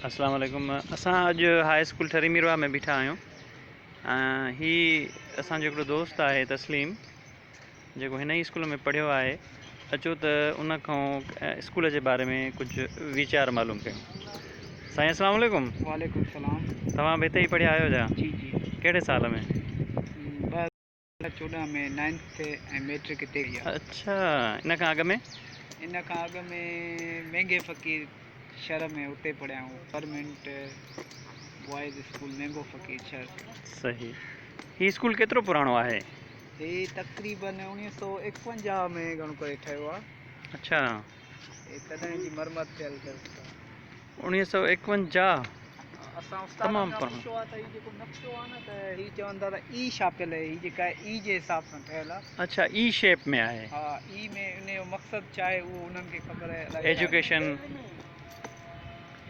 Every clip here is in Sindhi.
اسلام عليڪم اسان اڄ هاء اسڪول ٺري ميرواهه ۾ بيٺا آهيون هي اسان جو هڪڙو دوست آهي تسليم جيڪو هن ئي اسڪول ۾ پڙهيو آهي اچو ته ان کان اسڪول جي باري ۾ ڪجهه ويچار معلوم ڪيون سائين اسلام عليڪم وعليڪم السلام توهان به هتي ئي پڙهيا آهيو ڇا جي جي ڪهڙي سال ۾ 2014 ۾ نائنٿ ۽ ميٽرڪ هتي ڪئي آ. اڇا ان کان اڳ ۾؟ ان کان اڳ ۾ مينگهي فقير شھر ۾ اتي پڙهيا آهيون گورنمينٽ بوائز اسڪول مينگهو فقير شھر. صحيح هي اسڪول ڪيترو پراڻو آهي؟ هي تقريبن اوڻيهه سو ايڪونجاهه ۾ گهڻو ڪري ٺهيو آ. اڇا. هي تڏهن جي مرمت ٿيل درس آ. اوڻيهه سؤ ايڪونجاهه اسان استادن تمام کان پراڻو. پڇيو آ ته هي جيڪو نقشو آ نه ته هي چون ٿا ته اي شاپيل آهي هي جيڪا آهي اي جي حساب سان ٺهيل آ. اڇا اي شيپ ۾ آهي. ها اي ۾ ان جو مقصد ڇا آهي اهو انهن کي خبر آهي الائي ڇا آهي. ايجوڪيشن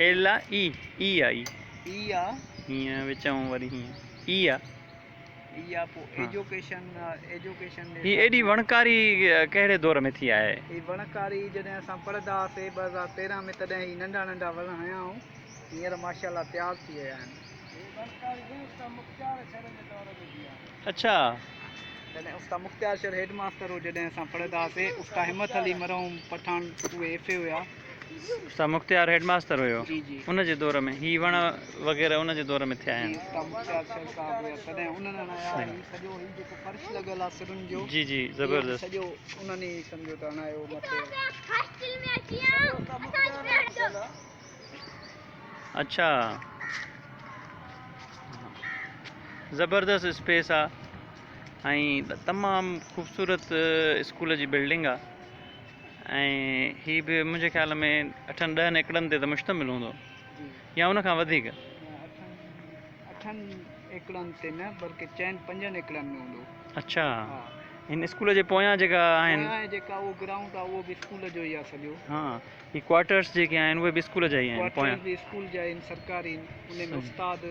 ايل آ اي اي آ اي. اي آ. هيئن وچئون وري هيئن اي آ. اها پوء ايجوڪيشن ايجوڪيشن هي ايڏي وڻڪاري ڪهڙي دور ۾ ٿي آهي؟ هي وڻڪاري جڏهن اسان پڙهندا هئاسي 2013 ۾ تڏهن هي ننڍا ننڍا وڻ هنيا هئون هينئر ماشاء الله تيار ٿي ويا آهن. هي وڻڪاري به استاد مختيار شر جي دور ۾ ٿي آهي. اڇا. جڏهن استاد مختيار شر هيڊ ماستر هو جڏهن اسان پڙهندا هئاسي استاد همت علي مرحوم پٺاڻ اهي ايف اي هيا. استاد مختيار هيڊ ماستر هيو جي جي ان جي دور ۾ هي وڻ وغيره ان جي دور ۾ ٿيا جي آهن. استاد مختيار شر صاحب هيا تڏهن انهن هڻايا هي سڄو هي جيڪو فرش لڳل آ سرن جو جي جي اهو به زبردست. سڄو انهن ئي سمجهو ته هڻايو مٿي. اڇا زبردست اسپيس آ ۽ تمام خوبصورت اسڪول جي بلڊنگ آ. ۽ هي به منهنجي خيال ۾ اٺن ڏهن ايڪڙن تي ته مشتمل هوندو يا ان کان وڌيڪ. اٺن ايڪڙن تي نه بلڪه چئن پنجن ايڪڙن ۾ هوندو. اڇا هن اسڪول جي پويان جيڪا آهن. پويان جيڪا اهو گرائونڊ آهي اهو به اسڪول جو ئي آهي سڄو. ها هي ڪوارٽرس جيڪي آهن اهي به اسڪول جا ئي آهن پويان. ڪوارٽرس به اسڪول جا آهن سرڪاري ان ۾ استاد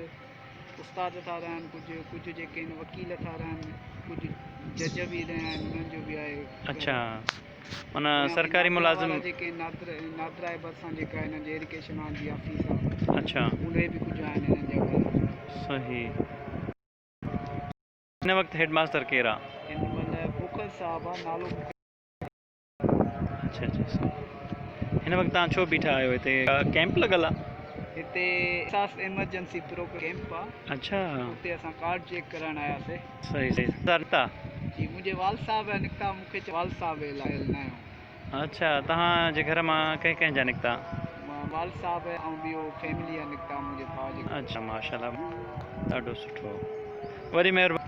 استاد ٿا رهن ڪجهه ڪجهه جيڪي آهن وڪيل ٿا رهن ڪجهه جج به رهيا آهن انهن جو به آهي. اڇا معنيٰ سرڪاري ملازم. جيڪي نادرا جي ڀرسان جيڪا هنن جي ايريگيشن وارن جي آفيس آ. اڇا. اهي به ڪجهه آهن هنن جا گهر. صحيح. هن وقت هيڊ ماستر ڪير آ؟ هن مهل بوکل صاحب آ نالو مون کي. اڇا اڇا صحيح. هن وقت توهان ڇو بيٺا آهيو هتي ڪيمپ لڳل آ؟ هتي احساس ايمرجنسي پروگرام ڪيمپ آ. اڇا. اتي اسان ڪارڊ چيڪ ڪرائڻ آياسي. صحيح صحيح نڪتا. جي منهنجي والد صاحب جا نڪتا مون کي چيو والد صاحب جي لاء آيل ناهيون. اڇا توهان جي گهر مان ڪنهن ڪنهن جا نڪتا. مان والد صاحب ۽ ٻيو فيملي جا نڪتا منهنجي ڀاء جي. اڇا ماشاءالله ڏاڍو سٺو وري مهرباني.